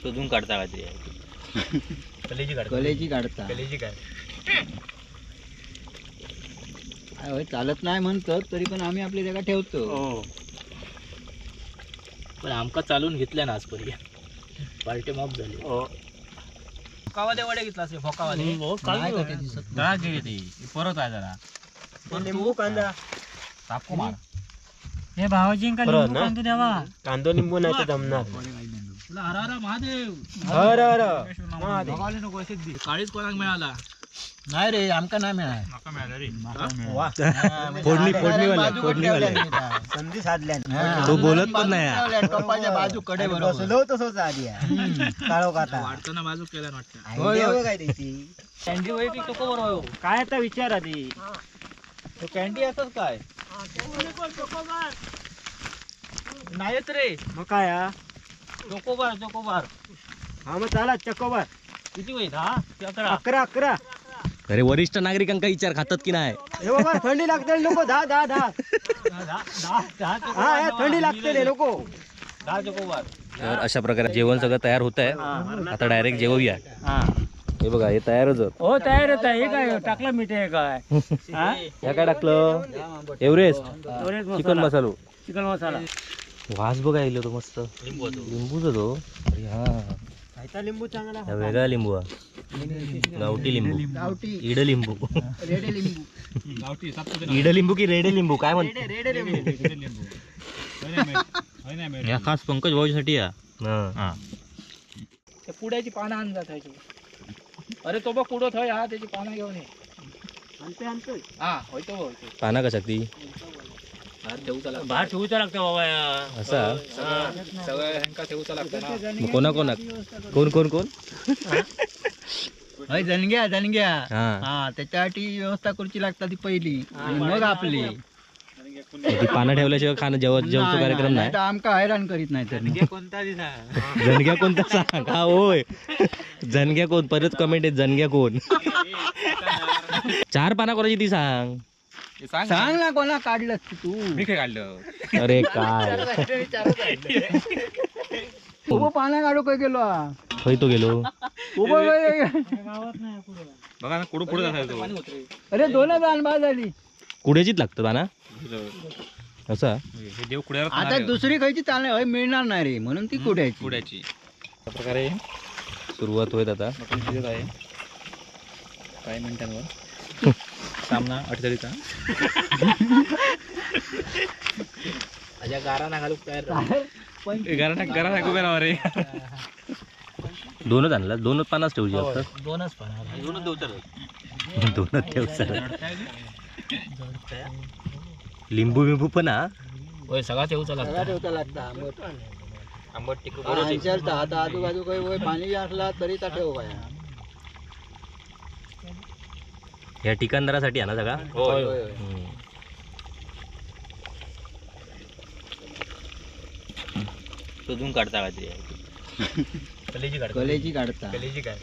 शोधून काढता काहीतरी. कलेजी काढ, कलेजी काढता. कलेजी काढ. चालत नाही म्हणतो तरी पण आम्ही आपली जागा ठेवतो. पण आमका चालून घेतल्या ना आजपर्यंत पार्टी माफ झाली. भोकावाले वडे घेतला असेल. भोकावाले नाही गेले ते परत आहे जरा लिंबू कांदा तापको मार. हे भावाजींका लिंबू कांदो द्यावा. कांदो लिंबू नाही तर जमणार. तुला हर हर महादेव. हर हर महादेव. काळीच कोणाक मिळाला नाही रे, आमका नाही मिळाला. फोडणी फोडणीवाले फोडणीवाले संधी साधल्या. तो बोलत पण नाही. टोपाच्या बाजूकडे बसलो तसंच आधी काळो काता वाढताना बाजू केला वाटतं. काय त्याची कॅन्डी होय की चोकोबार होय? काय आता विचार आधी तो कॅन्डी असत काय नाहीत रे. मग काय हा चोकोबार चोकोबार. हा मग चला चकोबार. किती होईल? हा 11 11 11. अरे वरिष्ठ नागरिकांका विचार खातात की नाही? हे बाबा थंडी लागते लोक. 10 10 10 हा थंडी लागते रे लोक. 10 चोकोबार. तर अशा प्रकारे जेवण सगळं तयार होत आहे. आता डायरेक्ट जेवूया. हे बघा हे तयारच होत. हो तयार होत आहे. हे काय टाकलं मीठ आहे काय? ह्या काय टाकलं? एव्हरेस्ट चिकन मसालो. चिकन मसाला. वास बघा येईल तो मस्त लिंबूचा तो. अरे हा लिंबू चांगला वेगळा लिंबू हा. गावठी लिंबू, इड लिंबू, इड लिंबू की रेडे लिंबू काय म्हणतो? खास पंकज भाऊसाठी या. पुड्याची पानं आणून जात. अरे तो बघ कुडो थंय हा, त्याची पानं घेऊन ये. हा होय तो होय. पाना कशा ती बाहेर ठेवूचा लागतं बाबा. असा सगळं ह्यांका ठेवूचा लागतं ना. कोणा कोणा कोण कोण कोण हय जनग्या जनग्या. हा त्याच्यासाठी व्यवस्था करूची लागतात ती पहिली आणि मग आपली ती पानं ठेवल्याशिवाय खाणं जेवण जेवतो कार्यक्रम नाही. आमका हैराण करीत नाही तर. जनग्या कोणता सांग? हा होय जनग्या कोण? परत कमेंट आहे जनग्या कोण? 4 पाना कोणाची ती सांग. सांग ना कोणा काढलं तू? मी काय काढलं? अरे काय उभं पाना काढू काय गेलो? होय तो गेलो उभं बघा ना कुठं पुढे जायचं. अरे दोनच अनबा झाली. कुड्याचीच लागतं पाना असा. आता दुसरी खायची चालणार मिळणार नाही रे, म्हणून ती कुड्याची कुड्याची प्रकारे सुरुवात होईल आता. आहे काही मिनिटांवर सामना 48चा. अजा गारा घालू तयार. गारा गारा उभे राहा रे. दोनच आणला, दोनच पानाच ठेवची फक्त. दोनच पाना, दोनच दोनच ठेव. लिंबू बिंबू पण हा होय सगळा ठेवूचा लागता. ठेवता लागता आंबट आंबट तिखट. आता आजूबाजू काही पाणी असला तरी त्या ठेवू काय. या ठिकाणदारासाठी आहे ना सगळा? होय. शोधून काढता काहीतरी. कलेजी काढ, कलेजी काढता. कलेजी काढ.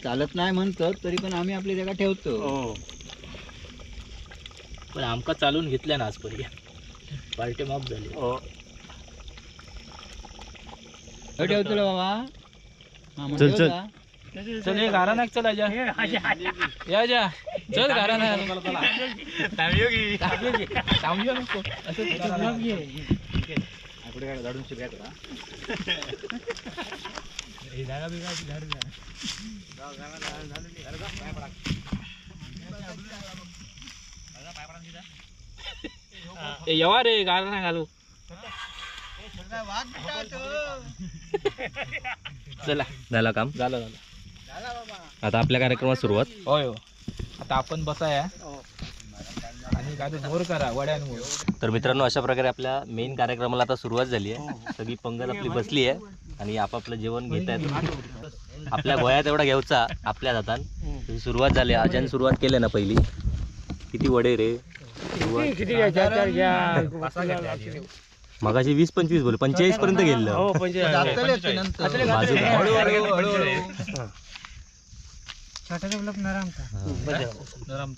चालत नाही म्हणतो तरी पण आम्ही आपली जागा ठेवतो. पण आमका चालून घेतल्या ना आजपर्यंत पार्टी माफ झाली. ठेवतो बाबा. चल चल चल हे घराण्याक चल आजा. या जा चल घराण्याक. थांबूया नको असं. येवा रे गारा घालू. चला झालं काम? झालं झालं. आता आपल्या कार्यक्रमात सुरुवात. होय हो आता आपण बसाया आणि काय जोर करा वड्यांवर. तर मित्रांनो अशा प्रकारे आपल्या मेन कार्यक्रमाला आता सुरुवात झाली आहे. सगळी पंगत आपली बसली आहे आणि आपापलं जेवण घेत आहेत. आपल्या गोळ्यात एवढा घ्यायचा आपल्या हातात. सुरुवात झाली. अजान सुरुवात केली ना पहिली. किती वडे रे? मगाशी 20-25 बोल 45 पर्यंत गेलं.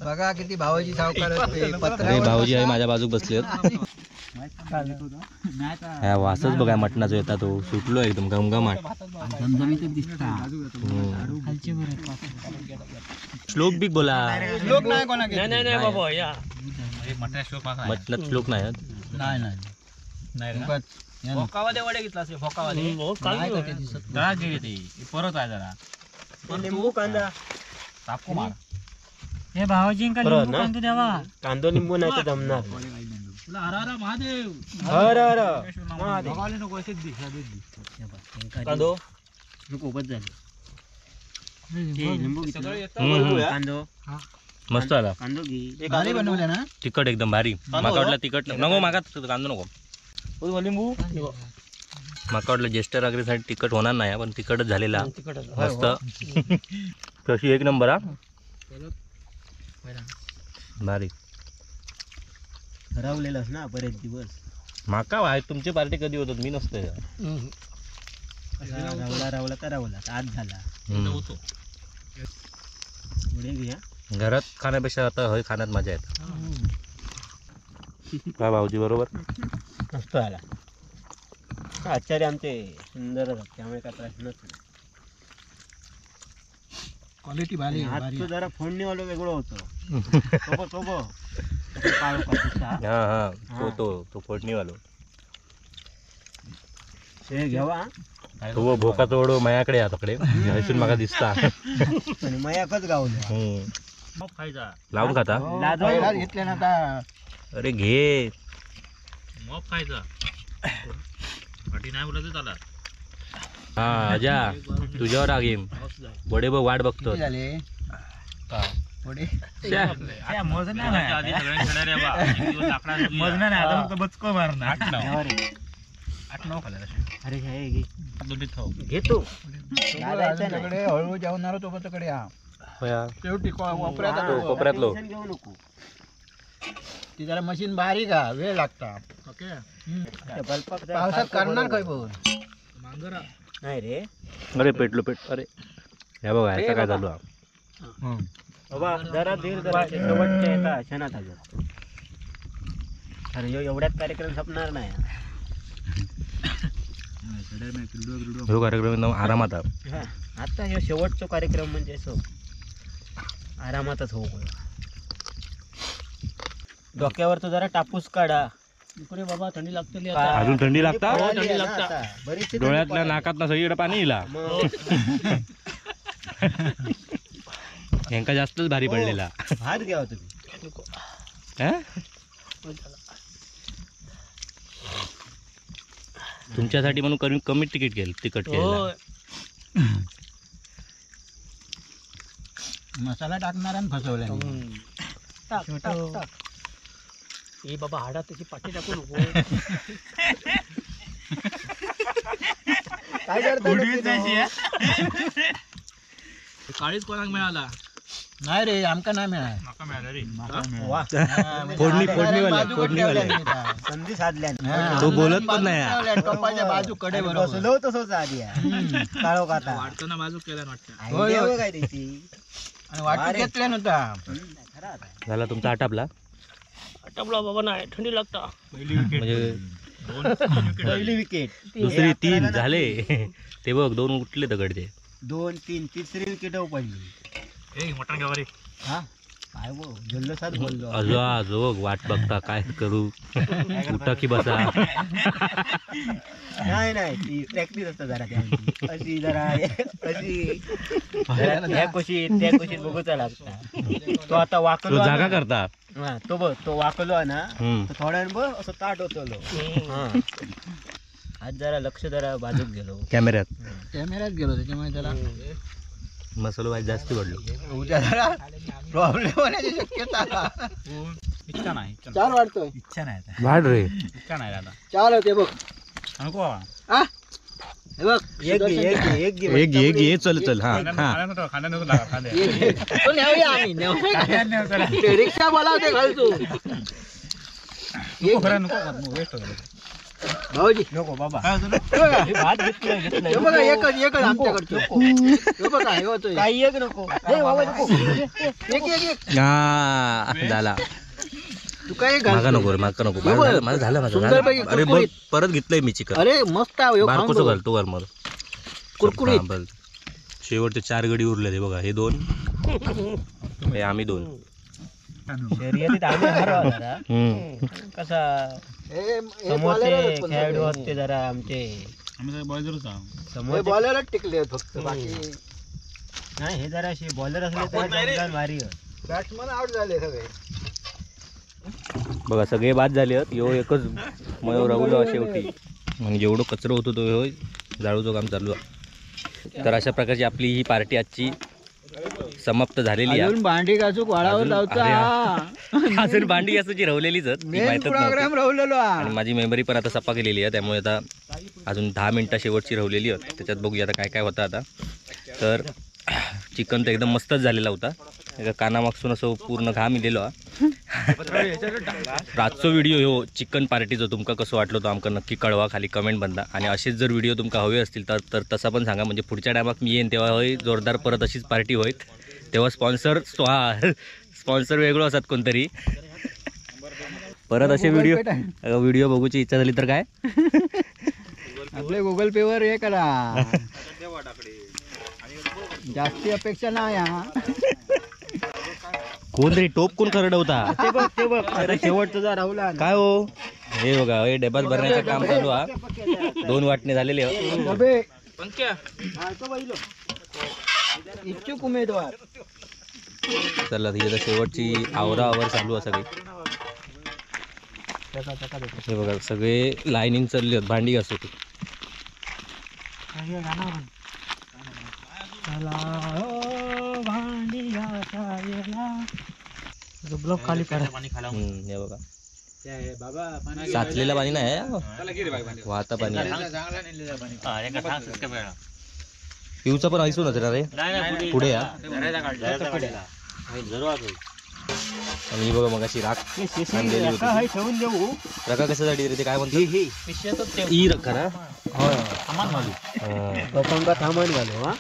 बघा किती भावाजी सावकार. अरे भाऊजी आहे माझ्या बाजूक बसले. ह्या वासच बघा मटणाचो येता तो सुटलो एकदम घमघमाट. श्लोक बी बोला. श्लोक नाही कोणा नाही नाही नाही बाबा या मटणात श्लोक नाही. नाही नाही भोकावाले वडे घेतला असेल भोकावाले परत आहे जरा लिंबू कांदा तापको मार. हे भावाजींका लिंबू कांदो द्यावा. कांदो लिंबू नाही तर जमणार. हर हर महादेव. हर हर महादेव. कांदो नको बस झालं. लिंबू कांदो मस्त आला. कांदो घे. भारी बनवलं ना तिखट एकदम भारी. माका वाटलं तिखट नको, माका कांदो नको. लिंबू माका वाटलं ज्येष्ठ नागरिकांसाठी तिखट होणार नाही पण तिखटच झालेला मस्त. तशी एक नंबर हा भारी. हरवलेलंच ना बरेच दिवस. माका वाय तुमची पार्टी कधी होतात मी नसतोय. रावला रावला तर रावला आज झाला. घरात खाण्यापेक्षा आता हय खाण्यात मजा येते. काय भाऊजी बरोबर मस्त आला. आचार्य आमचे सुंदर, त्यामुळे काय प्रश्नच नाही. क्वालिटी भारी. तो जरा फोडणीवालो वेगळं होतो. तो बघ हा हा तो तो तो फोडणीवालो हे घ्यावा. तो भोका तोडो मायाकडे या तकडे हसून माका दिसता. मयाकच गावलो लावून खाता. घेतले ना आता. अरे घे मग खायचा नाही बोलायचं त्याला. हा अजा तुझ्यावर आ गेम. वडे बघ वाट बघतो. झाले घेतो हळू जेवणार तो कडे शेवटी कोपऱ्यातलो घेऊ नको. ती जरा मशीन बारीक हा वेळ लागता. पावसात करणार काय बघ नाही रे. अरे पेटलो पेट. अरे हे बघा याचा काय चालू बाबा जरा धीर जरा शेवटच्या एका क्षणात हजर. अरे एवढ्यात कार्यक्रम संपणार नाही. हो कार्यक्रम एकदम आरामात. आता हे शेवटचा कार्यक्रम म्हणजे असं आरामातच हो. डोक्यावर तो जरा टापूस काढा. इकडे बाबा थंडी लागते. अजून थंडी लागता. थंडी लागता डोळ्यातल्या नाकात ना सगळीकडे पाणी येईल. यांका जास्तच भारी पडलेला. भात घ्यावा तुम्ही. तुमच्यासाठी म्हणून कमी कमी तिकीट घेईल तिकट केलं. मसाला टाकणार आणि फसवला. ए बाबा हाडा त्याची पाठी टाकू नको. काय करता काळीच कोणाक मिळाला नाही रे आमका नाही मिळाला. फोडणी फोडणीवाले फोडणीवाले संधी साधल्या. तो बोलत पण नाही. टोपाच्या बाजू कडे बसलो तसंच आधी काळो काता वाढताना बाजू केला वाटतं काय त्याची वाटू घेतल्या नव्हता. झाला तुमचा आटापला. आटापला बाबा नाही थंडी लागता. म्हणजे पहिली विकेट दुसरी तीन झाले ते बघ दोन उठले दगडचे. 2 3 तिसरी विकेट पडली. मटण घ्यावा रे. हा काय जल्लोषात बोललो. अजो वाट बघता काय करू उठा की बसा. नाही नाही ती प्रॅक्टिस असतं जरा त्यांची अशी जरा अशी ह्या कुशीत त्या कुशीत बघूचा लागता. तो आता वाकलो जागा करता. हा तो बघ तो वाकलो ना थोड्या बघ असं ताट होतो. आज जरा लक्ष जरा बाजूक गेलो कॅमेऱ्यात कॅमेऱ्यात गेलो त्याच्यामुळे त्याला मसालो भाजी जास्त पडलो. उद्या जरा प्रॉब्लेम होण्याची शक्यता. इच्छा नाही चार वाढतोय. इच्छा नाही वाढ रे. इच्छा नाही दादा. चार होते बघ. नको हे बघ एक एक एक एक ये चल चल. हा रिक्षा बोलावते घाल तू. भाऊजी नको बाबा भात घेतलं बघा एकच एकच आमच्याकडचं. हे बघा हे होतोय काही एक नको. हे बाबा नको. एक एक एक हा झाला. तू काय मागा नको रे, मागा नको. माझं झालं माझं. अरे बघ परत घेतलंय मी चिकन. अरे मस्त आहे. बारकोचं घाल तो घाल मला कुरकुरीत. शेवटचे 4 गडी उरले ते बघा. हे 2 हे आम्ही 2. शर्यतीत आम्ही हरवा जरा. कसा समोरचे खेळाडू असते जरा आमचे. आम्ही बॉलरच टिकले फक्त, बाकी नाही. हे जरा असे बॉलर असले तर भारी. बॅट्समन आउट झाले सगळे. बघा सगळे बाद झाले आहेत. यो एकच मयूर राहुल शेवटी. म्हणजे जेवढं कचरं होतो तो होय जाळूचं काम चालू आहे. तर अशा प्रकारची आपली ही पार्टी आजची समाप्त झालेली आहे. भांडी घासूक वाळावर लावता. अजून भांडी घासूची रवलेलीच आणि माझी मेमरी पण आता सपा केलेली आहे, त्यामुळे आता अजून 10 मिनटं शेवटची रवलेली होती. त्याच्यात बघूया आता काय काय होतं आता. तर चिकन तर एकदम मस्तच झालेला होता. एका कानामागसून असं पूर्ण घाम इलेलो. रातचो व्हिडिओ ह्यो चिकन पार्टीचो तुमका कसं वाटलो तो आमका नक्की कळवा खाली कमेंट बंदा. आणि असेच जर व्हिडिओ तुमका हवे असतील तर तर तसा पण सांगा, म्हणजे पुढच्या टायमाक मी येईन तेव्हा होय जोरदार परत अशीच पार्टी होईल. तेव्हा स्पॉन्सर स्पॉन्सर वेगळं असतात कोणतरी. परत असे व्हिडिओ व्हिडिओ बघूची इच्छा झाली तर काय आपले गुगल पे वर हे करा. जास्ती अपेक्षा नाही. कोण तरी टोप कोण करडवता ते बघ ते बघ. शेवटचा राहुला काय हो. हे बघा हे डब्यात भरण्याचं काम चालू हा. 2 वाटणे झालेले. इच्छुक उमेदवार. चला ही शेवटची आवराआवर चालू आहे सगळी. हे बघा सगळे लाईनिंग चालली आहेत भांडी घासू. खाली हे बघा साचलेलं पाणी नाही, वाहता पाणी. पिऊचा पण ऐसून होतं रे पुढे या. आणि बघा मग अशी राख आणलेली होती. रखा कशासाठी रे ते काय म्हणतो ई रखा ना. थांबून घालू. हा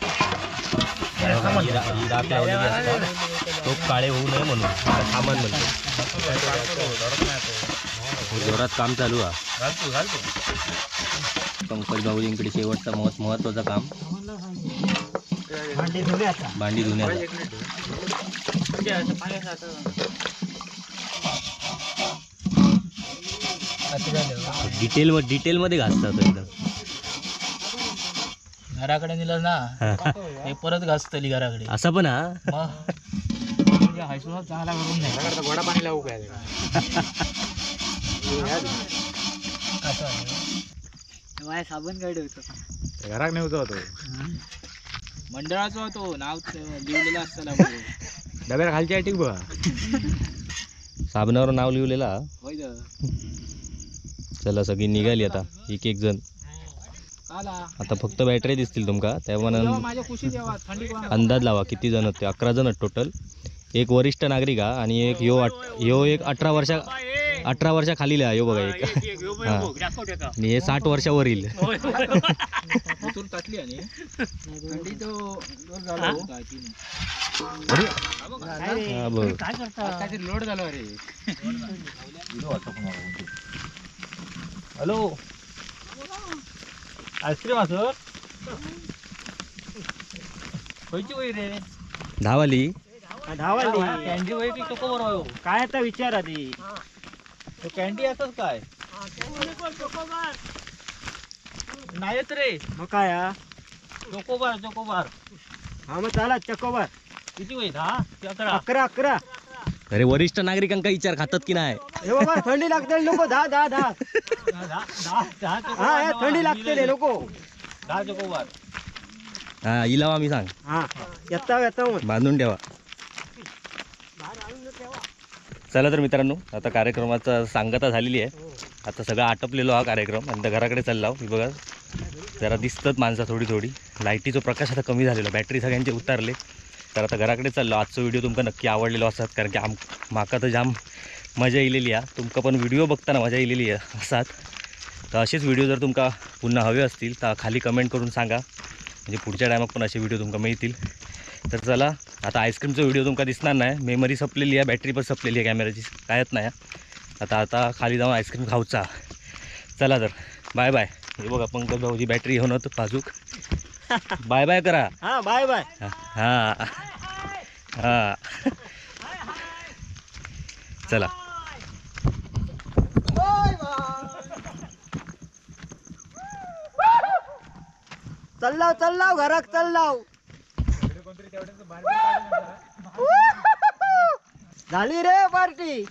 ही राख लावलेली असतात तो काळे होऊ नये म्हणून सामान म्हणतो. जोरात काम चालू आहे. पंकज भाऊजींकडे शेवटचा महत्वाचं काम भांडी धुण्याचा. डिटेल मध्ये घासतात एकदम. घराकडे नेलं ना हे परत घासतली घराकडे. असं पण हा चांगला करून नाही गोडा पाणी लावू काय. साबण काय ठेवतो घराक नेवतो तो मंडळाचा तो नाव लिहिलेलं असतं डब्याला खालची टिक बघा साबणावर नाव लिहिलेला. चला सगळी निघाली आता एक एक जण. आता फक्त बॅटरी दिसतील तुमका, त्यामुळे अंदाज लावा किती जण होते. 11 जण टोटल. एक वरिष्ठ नागरिक हा आणि एक ह्यो ह्यो एक 18 वर्षा खालील आहे ह्यो बघा एक. हा आणि हे 60 वर्षावरील. लोड झालो रे. हॅलो आईस्क्रीम असं खयची वय रे धावाली धावाली कॅन्डी वय की चोकोबार हो. काय आता विचार आधी तो कॅन्डी असत काय नाहीत रे. मग काय हा चोकोबार चोकोबार. हा मग चाला चकोबार. किती वय 10 11 11 11. अरे वरिष्ठ नागरिकांका विचार खातात की नाही. हे बाबा थंडी लागते लोक. 10 10 10 हा थंडी लागते लोक. 10 चोकोबार. हा इलावा मी सांग. हा येता येता बांधून ठेवा. चला तर मित्रांनो आता कार्यक्रमाचा सांगता झालेली आहे. आता सगळं आटपलेलो हा कार्यक्रम आणि घराकडे चालला. ही बघा जरा दिसतात माणसं थोडी थोडी. लाईटीचा प्रकाश आता कमी झालेला, बॅटरी सगळ्यांचे उतारले. तर आता घराकडे चाललो. आजचा व्हिडिओ तुमका नक्की आवडलेलो असतात, कारण की माका तर जाम मजा इलेली आहे. तुमका पण व्हिडिओ बघताना मजा इलेली आहे असतात. तर असेच व्हिडिओ जर तुमका पुन्हा हवे असतील तर खाली कमेंट करून सांगा, म्हणजे पुढच्या टायमात पण असे व्हिडिओ तुमका मिळतील. तर चला आता आईस्क्रीमचा व्हिडिओ तुमका दिसणार नाही, मेमरी संपलेली आहे, बॅटरी पण संपलेली आहे कॅमेऱ्याची, कायच नाही. आता आता खाली जाऊन आईस्क्रीम खाऊचा. चला तर बाय बाय. हे बघा पंकज भाऊची बॅटरी घेऊन होतो बाजूक. बाय बाय करा. हा बाय बाय. हां हां चला. चल्लाव चल्लाव घराक चल्लाव. झाली रे पार्टी.